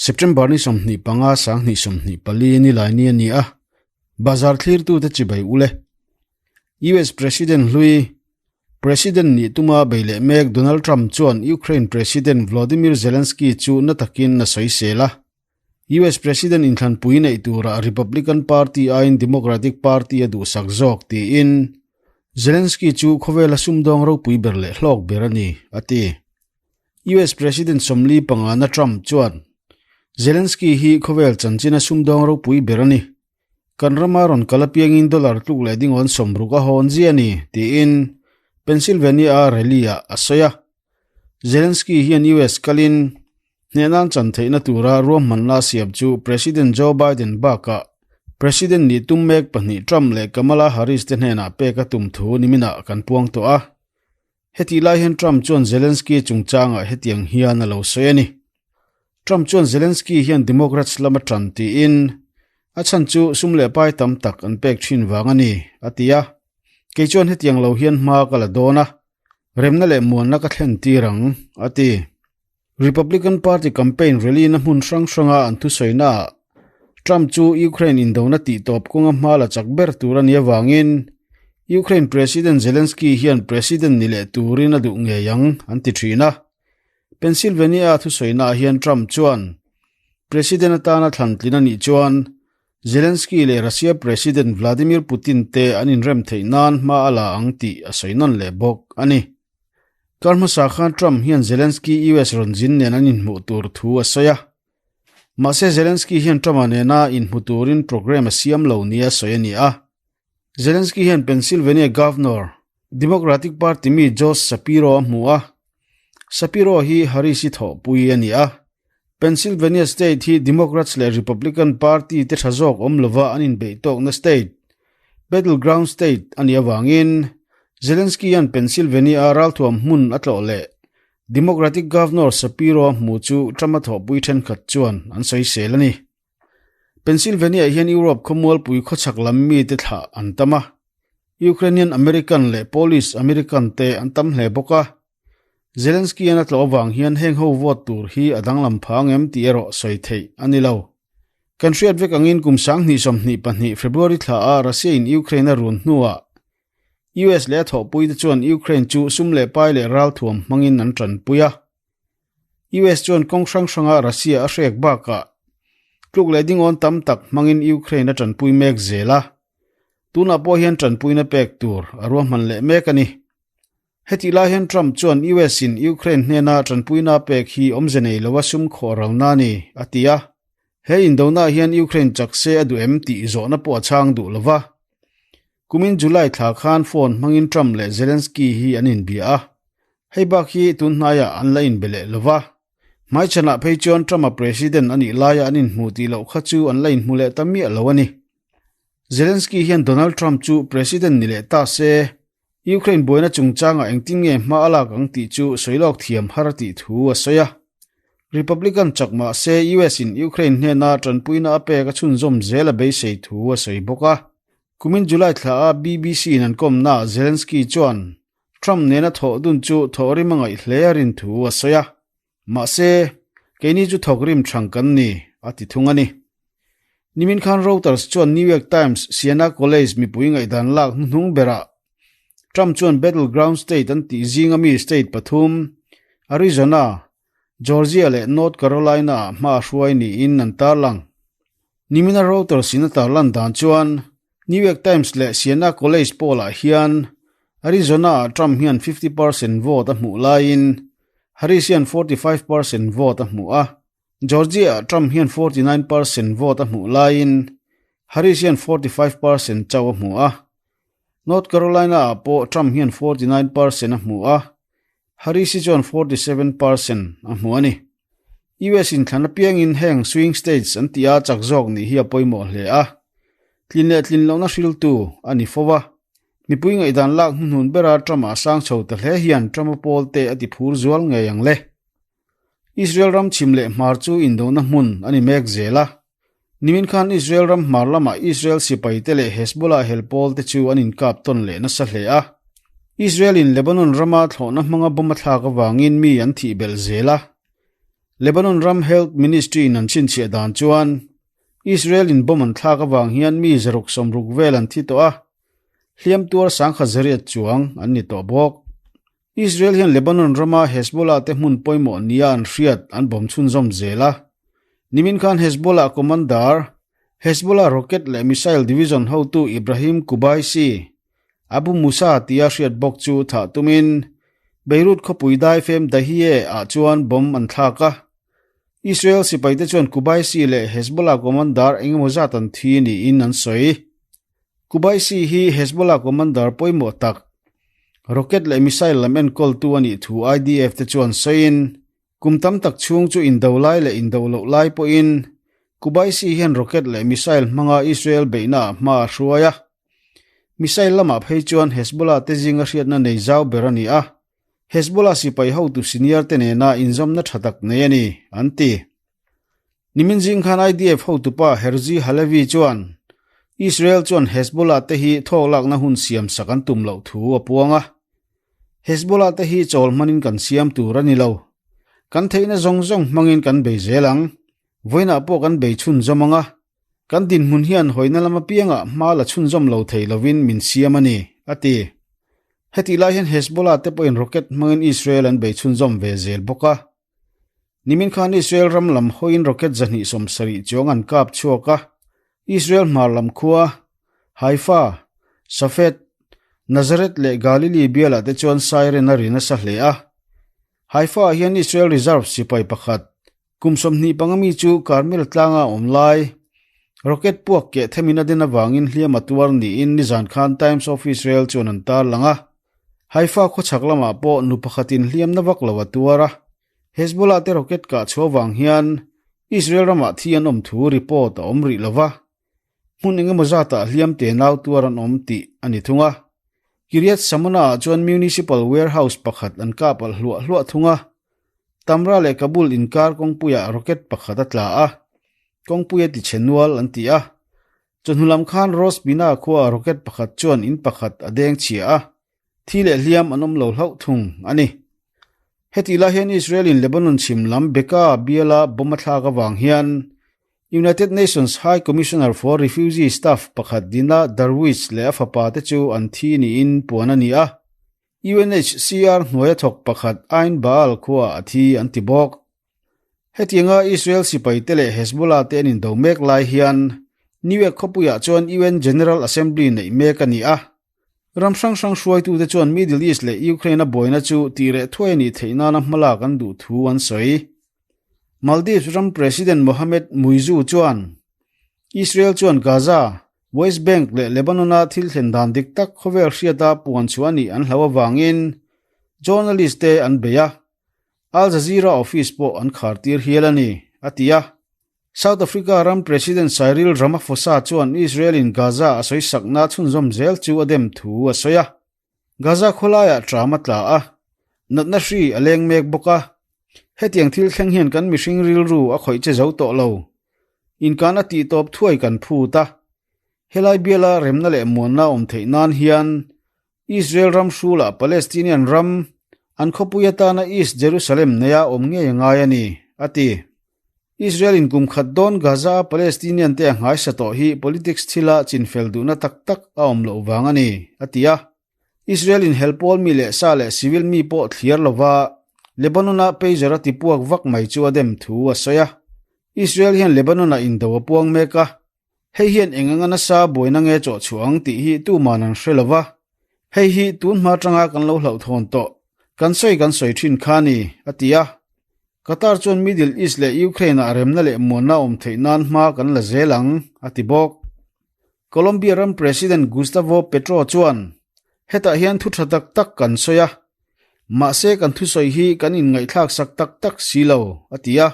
September ni 25 2024 nilai ni a ni a, bazar thlirtute chibai ule. US President hlui President nih tuma bei leh mek Donald Trump chuan Ukraine President Volodymyr Zelensky chu na takin a sawisel a. US President inthlanpui neih turah Republican Party aiin Democratic Party a duhsak zawk tiin Zelensky chu khawvela sumdawng ropui ber leh hlawk ber a ni, a ti. US President 45na Trump chuan Zelensky hi khawvel chanchina sumdawng ropui ber a ni. Kan rama rawn kal apiangin dollar tluk leh dingawn 60 a hawn zia a ni, tiin Pennsylvania-a rally-ah a sawi a. Zelensky hian US kalin hnehnan chan theihna tura ruahmanna a siam chu President Joe Biden bakah President nih tum mek pahnih Trump leh Kamala Harris te hnenah pek a tum thu niminah kan puang tawh a. Hetih lai hian Trump chuan Zelensky chungchangah hetiang hian a lo sawi a ni. Trump chuan Zelensky hian Democrats lam a tan tiin a chhan chu sum leh pai tam tak an pek thin vang a ni, a ti a. Kei chuan hetiang lo hian hma ka la dawn a, remna leh muanna ka thlen tir ang, a ti. Republican Party campaign rally na hmun hrang hranga an thusawi-naah Trump chu Ukraine indona tihtawp kawnga hma la chak ber tur a nih avangin Ukraine President Zelensky hian President ni leh turin a duh ngei ang, an ti thin a. Pennsylvania thusawi-naah hian Trump chuan President atana thlan tlin a nih chuan Zelensky leh Russia President Vladimir Putin te an inrem theih nan hma a la ang tih a sawi nawn leh bawk a ni. Kar hmasa khan Trump hian Zelensky US rawn zin nen an inhmuh tur thu a sawi a. Mahse Zelensky hian Trump-a nena inhmu turin program a siam lo nia sawi a ni a. Zelensky hian Pennsylvania Governor, Democratic Party mi Josh Shapiro a hmu a. Shapiro hi Harris-i thawhpui a ni a. Pennsylvania state hi Democrats leh Republican Party te tha zawk awm lova an inbeih tawkna state, battleground state, a nih avangin Zelensky hian Pennsylvania-a ralthuam hmun a tlawh leh Democratic Governor Shapiro a hmu chu Trump-a thawhpui thenkhat chuan an sawisel a ni. Pennsylvania hian Europe khawmualpui khawchhak lam mite thlah an tam a, Ukrainian American leh Polish American te an tam hle bawk a. Zelensky-a'n a tlawh avang hian heng ho vote tur hi a danglam phah ang em tih erawh sawi theih a ni lo. Kan hriat vek angin kum 2022 February thla a Russia-in Ukraine a run hnuah US leh a thawhpuite chuan Ukraine chu sum leh pai leh ralthuam hmangin an tanpui a. US chuan kawng hrang hranga Russia a hrek bakah tluk leh dingawn tam tak hmangin Ukraine a tanpui mek zel a. Tunah pawh hian tanpuina pek tur a ruahman leh mek a ni. Hetih lai hian Trump chuan US in Ukraine hnena tanpuina pek hi awmze nei loa sum khawh ralna a ni, a ti a. He indona hian Ukraine chak se a duh em tih zawhna pawh a chhang duh lova. Kumin July thla khan phone hmangin Trump leh Zelensky hi an inbia a. Hei bak hi tun hnaiah an la inbe leh lova. Hmaichhanah phei chuan Trump-a president a nih laia an inhmuh tih loh kha chu an la inhmu leh ta miah lo a ni. Zelensky hian Donald Trump chu president ni leh ta se, Ukraine buaina chungchangah engtin nge hma a lak ang tih chu sawi lawk thiam har a tih thu a sawi a. Republican chak mah se US in Ukraine hnena tanpuina a pek a chhunzawm zel a beisei thu a sawi bawk a. Kumin July thla a BBC in an kawmnaah Zelensky chuan Trump nena thawh dun chu thawhrim a ngaih hle a rin thu a sawi a. Mahse, keini chu thawkrim thang kan ni, a ti thung a ni. Nimin khan Reuters chuan New York Times Siena College mipui ngaihdan lak hnuhnung berah Trump chuan battleground state an tih zinga mi state pathum, Arizona, Georgia leh North Carolina-ah hma a hruai niin an tarlang. Nimina Reuters in a tarlan dan chuan New York Times leh Siena College poll-ah hian Arizona-ah Trump hian 50 percent vote a hmuh laiin Harris hian 45 percent vote a hmu a, Georgia-ah Trump hian 49 percent vote a hmuh laiin Harris hian 45 percent chauh a hmu a, North Carolina-ah pawh Trump hian 49 percent a hmu a, Harris hi chuan 47 percent a hmu a ni. US in thlan apiangin heng swing states an tih a chak zawk nih hi a pawimawh hle a, tlin leh tlin lohna hriltu a ni fo a. Mipui ngaihdan lak hnuhnun bera Trump-a sang chho ta hle hian Trump-a pawl te a ti phur zual ngei ang le. Israel ram chhim leh hmar chu indona hmun a ni mek zel a. Nimin khan Israel ram hmar lamah Israel sipai te leh Hezbollah hel pawl te chu an inkap tawn leh nasa hle a. Israel in Lebanon rama thlawhna hmanga bomb a thlak avangin mi an thih belh zel a. Lebanon ram Health Ministry in an chhinchhiah dan chuan Israel in bomb an thlak avang hian mi 160 vel an thi tawh a, hliam tuar 10,100 chuang an ni tawh bawk. Israel hian Lebanon rama Hezbollah te hmun pawimawh nia an hriat an bomb chhunzawm zel a. Nimin khan Hezbollah commander, Hezbollah rocket leh missile division hotu Ibrahim Kubaisi, Abu Musa tia hriat bawk chu thah tumin Beirut khawpui daifem Dahieh ah chuan bomb an thlak a. Israel sipaite chuan Kubaisi leh Hezbollah commander engemaw zat an thi niin an sawi. Kubaisi hi Hezbollah commander pawimawh tak, rocket leh missile lam enkawltu a nih thu IDF te chuan sawiin, kum tam tak chhung chu indo lai leh indo loh lai pawhin Kubaisi hian rocket leh missile hmanga Israel beihnaah hma a hruai a. Missile lamah phei chuan Hezbollah te zinga hriatna nei zau ber a ni a, Hezbollah sipai hotu senior te nena inzawmna tha tak nei a ni, an ti. Nimin zing khan IDF hotupa Herzi Halevi chuan Israel chuan Hezbollah te hi thawk lakna hun siam sak an tum loh thu a puang a. Hezbollah te hi chawl hmanin kan siam tur a ni lo. Kan theihna zawng zawng hmangin kan bei zel ang. Vawiinah pawh kan bei chhunzawm ang a. Kan dinhmun hian hawina lam apiangah hma la chhunzawm lo thei lovin min siam a ni, a ti. Hetih lai hian Hezbollah te pawhin rocket hmangin Israel an bei chhunzawm ve zel bawk a. Nimin khan Israel ram lam hawiin rocket 270 chuang an kap chhuak a, Israel hmar lam khua, Haifa, Safed, Nazareth leh Galilee bialah te chuan siren a ri nasa hle a. Haifa-ah hian Israel Reserve sipai pakhat, kum 25 mi chu Carmel tlanga a awm lai, rocket puak keh themin a den avangin hliam a tuar niin nizan khan Times of Israel chuan an tarlang a. Haifa khawchhak lamah pawh nu pakhatin hliamna vak lo a tuar a, Hezbollah te rocket kah chhuah vang hian Israel ramah thi an awm thu report a awm rih lo va, hmun engemaw zatah hliam te nau tuar an awm tih a ni thung a. Kiryat Shmona-ah chuan municipal warehouse pakhat an kap alh hluah hluah thung a, Tamra leh Kabul inkar kawngpuiah rocket pakhat a tla a, kawngpui a tichhe nual an ti a. Chawhnu lam khan Rosh Pinah khuaah rocket pakhat chuan in pakhat a deng chhia a, thi leh hliam an awm lo hlauh thung a ni. Hetih lai hian Israel-in Lebanon chhim lam Bekaa biala bomb a thlak avang hian United Nations High Commissioner for Refugee staff pakhat Dina Darwish leh a fapa te chu an thi niin puan a ni a, UNHCR hnuaia thawk pakhat Ain Baal khuaah a thi an ti bawk. Hetianga Israel sipaite leh Hezbollah te an indo mek lai hian New York khawpuiah chuan UN General Assembly neih mek a ni a. Ram hrang hrang hruaitute chuan Middle East leh Ukraine-a buaina chu tih reh thuai a nih theih nana hmalak an duh thu an sawi. Maldives ram President Mohamed Muizzu chuan Israel chuan Gaza, West Bank leh Lebanon-a thil thlen dan dik tak khawvel hriata puan chhuah a nih an hlauh avangin journalist-te an bei a. Al Jazeera office pawh an khar tir hial a ni, a ti a. South Africa ram President Cyril Ramaphosa chuan Israel-in Gaza a sawisakna chhunzawm zel chu a dem thu a sawi a. Gaza khawlaiah ṭam a tla a, natna hri a leng mek bawk a. Hetiang thil thleng hian kan mihring rilru a khawih che zo tawh lo. Inkan a tihtawp thuai kan phut a. Helai biala remna leh muanna awm theih nan hian Israel ram hrulah Palestinian ram an khawpui atana East Jerusalem neia awm ngei a ngai a ni, a ti. Israel-in kum khat dawn Gaza-a Palestinian te a nghaisa tawh hi politics thila chinfel duhna tak tak a awm loh vang a ni, a ti a. Israel-in helpawl mi leh sa leh civil mi pawh thliar lova Lebanon-a pager a tipuak vak mai chu a dem thu a sawi a. Israel hian Lebanon-ah indo a puang mek a, Hei hian eng anga nasa buaina nge chawh chhuah ang tih hi tuman an hre lo va, hei hi tun hma atanga kan lo hlauhthawn tawh, kan sawi kan sawi thin kha a ni, a ti a. Qatar chuan Middle East leh Ukraine-ah remna leh muanna awm theih nan hma kan la zel ang, a ti bawk. Colombia ram President Gustavo Petro chuan, Hetah hian thu tha tak tak kan sawi a, mahse kan thusawi hi kan inngaihthlak sak tak tak si lo, a ti a.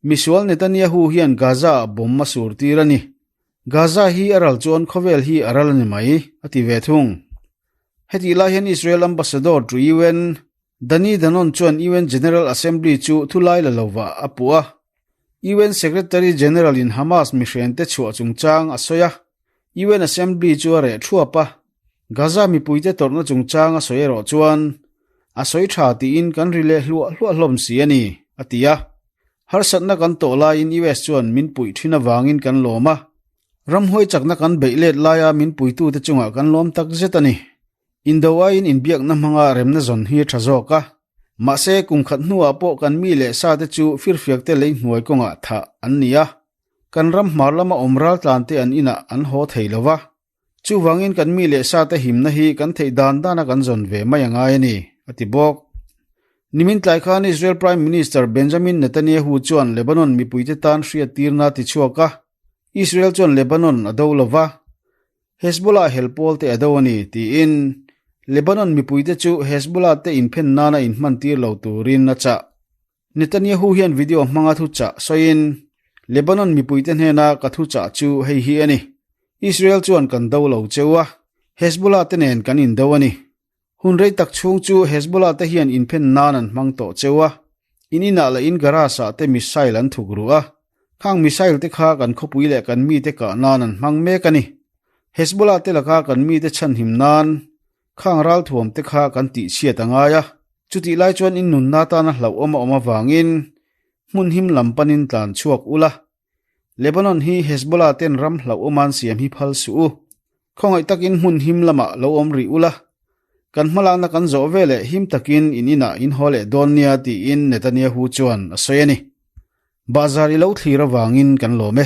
Misual Netanyahu hian Gaza-ah bomb a sur tir a ni. Gaza hi a ral chuan khawvel hi a ral a ni mai, a ti ve thung. Hetih lai hian Israel Ambassador to UN, Danny Danon chuan UN General Assembly chu thu lai la lovah a puh a. UN Secretary General-in Hamas mihrente chhuah chungchang a sawi a. UN Assembly chu a reh thuap a. Gaza mipuite tawrhna chungchang a sawi erawh chuan a sawi tha tiin kan ri leh hluah hluah hlawm si a ni, a ti a. Harsatna kan tawh laiin US chuan min puih thin avangin kan lawm a. Ramhuai chakna kan beih let laia min puitute chungah kan lawm tak zet a ni. Indo aiin inbiakna hmanga remna zawn hi a tha zawk a. Mahse, kum khat hnuah pawh kan mi leh sate chu firfiakte lei hnuai kawngah thah an ni a. Kan ram hmar lama awm raltlante an inah an haw thei lo va. Chuvangin kan mi leh sate himna hi kan theih dan dana kan zawn ve mai a ngai a ni, a ti bawk. Nimin tlai khan Israel Prime Minister Benjamin Netanyahu chuan Lebanon mipuite tan hriattirna a tichhuak a, Israel chuan Lebanon a do lo va, Hezbollah hel pawl te a do a ni, tiin Lebanon mipuite chu Hezbollah te inphen nana inhmantir lo turin a chah. Netanyahu hian video hmanga thuchah sawiin, Lebanon mipuite hnena ka thuchah chu hei hi a ni. Israel chuan kan do lo cheu a, Hezbollah te nen kan indo a ni. Hun rei tak chhung chu Hezbollah te hian inphen nan an hmang tawh cheu a, in inah leh in garage-ah te missile an thuk ruh a, khang missile te kha kan khawpui leh kan mite kah nan an hmang mek a ni. Hezbollah te laka kan mite chhanhim nan Khang ralthuam te kha kan tih chhiat a ngai a, chutih lai chuan in nunna tana hlauhawm a awm avangin hmun him lam panin tlan chhuak ula. Lebanon hi Hezbollah ten ram hlauhawm an siam hi phal suh u. Khawngaih takin hmun him lamah lo awm rih ula. Kan hmalakna kan zawh veleh him takin in inah in haw leh dawn nia tiin Netanyahu chuan a sawi a ni. Bahzar i lo thlir avangin kan lawm e.